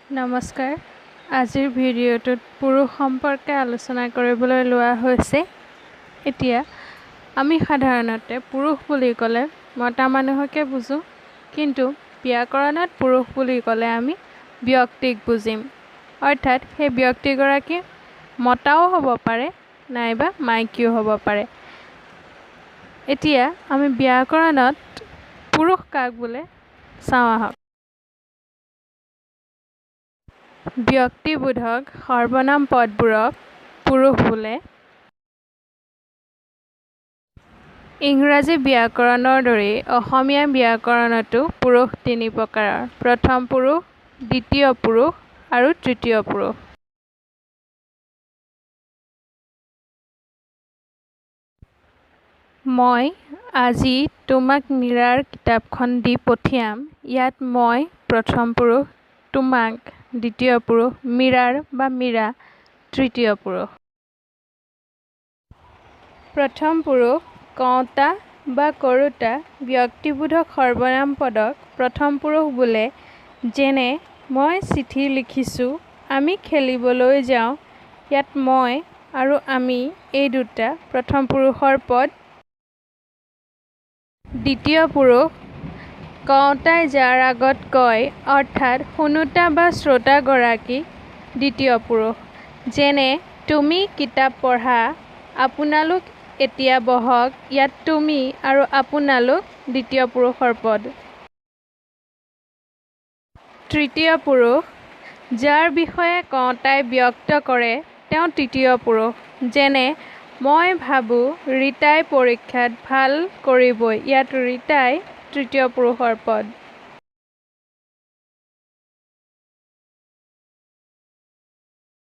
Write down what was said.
নমস্কাৰ, আজিৰ ভিডিঅ'টোত পুৰুষ সম্পৰ্কে আলোচনা কৰিবলৈ লোৱা হৈছে। এতিয়া আমি সাধাৰণতে পুৰুষ বুলি ক'লে মতা মানুহকে বুজোঁ, কিন্তু ব্যাকৰণত পুৰুষ বুলি ক'লে আমি ব্যক্তিক বুজিম, অৰ্থাৎ সেই ব্যক্তিগৰাকী মতাও হ'ব পাৰে নাইবা মাইকীও হ'ব পাৰে। এতিয়া আমি ব্যাকৰণত পুৰুষ কাক বোলে চাওঁ আহক। ব্যক্তিবোধক সৰ্বনাম পদবোৰক পুৰুষ বোলে। ইংৰাজী ব্যাকৰণৰ দৰেই অসমীয়া ব্যাকৰণতো পুৰুষ তিনি প্ৰকাৰৰ: প্ৰথম পুৰুষ, দ্বিতীয় পুৰুষ আৰু তৃতীয় পুৰুষ। মই আজি তোমাক মীৰাৰ কিতাপখন দি পঠিয়াম। ইয়াত মই প্ৰথম পুৰুষ, তোমাক দ্বিতীয় পুৰুষ, মীৰাৰ বা মীৰা তৃতীয় পুৰুষ। প্ৰথম পুৰুষ কওঁতা বা কৰোঁতা ব্যক্তিবোধক সৰ্বনাম পদক প্ৰথম পুৰুষ বোলে। যেনে মই চিঠি লিখিছোঁ, আমি খেলিবলৈ যাওঁ। ইয়াত মই আৰু আমি এই দুটা প্ৰথম পুৰুষৰ পদ। দ্বিতীয় পুৰুষ কওঁতাই যাৰ আগত কয়, অৰ্থাৎ শুনোতা বা শ্ৰোতাগৰাকী দ্বিতীয় পুৰুষ। যেনে তুমি কিতাপ পঢ়া, আপোনালোক এতিয়া বহক। ইয়াত তুমি আৰু আপোনালোক দ্বিতীয় পুৰুষৰ পদ। তৃতীয় পুৰুষ যাৰ বিষয়ে কওঁতাই ব্যক্ত কৰে তেওঁ তৃতীয় পুৰুষ। যেনে মই ভাবোঁ ৰীতাই পৰীক্ষাত ভাল কৰিবই। ইয়াত ৰীতাই তৃতীয় পুৰুষৰ পদ।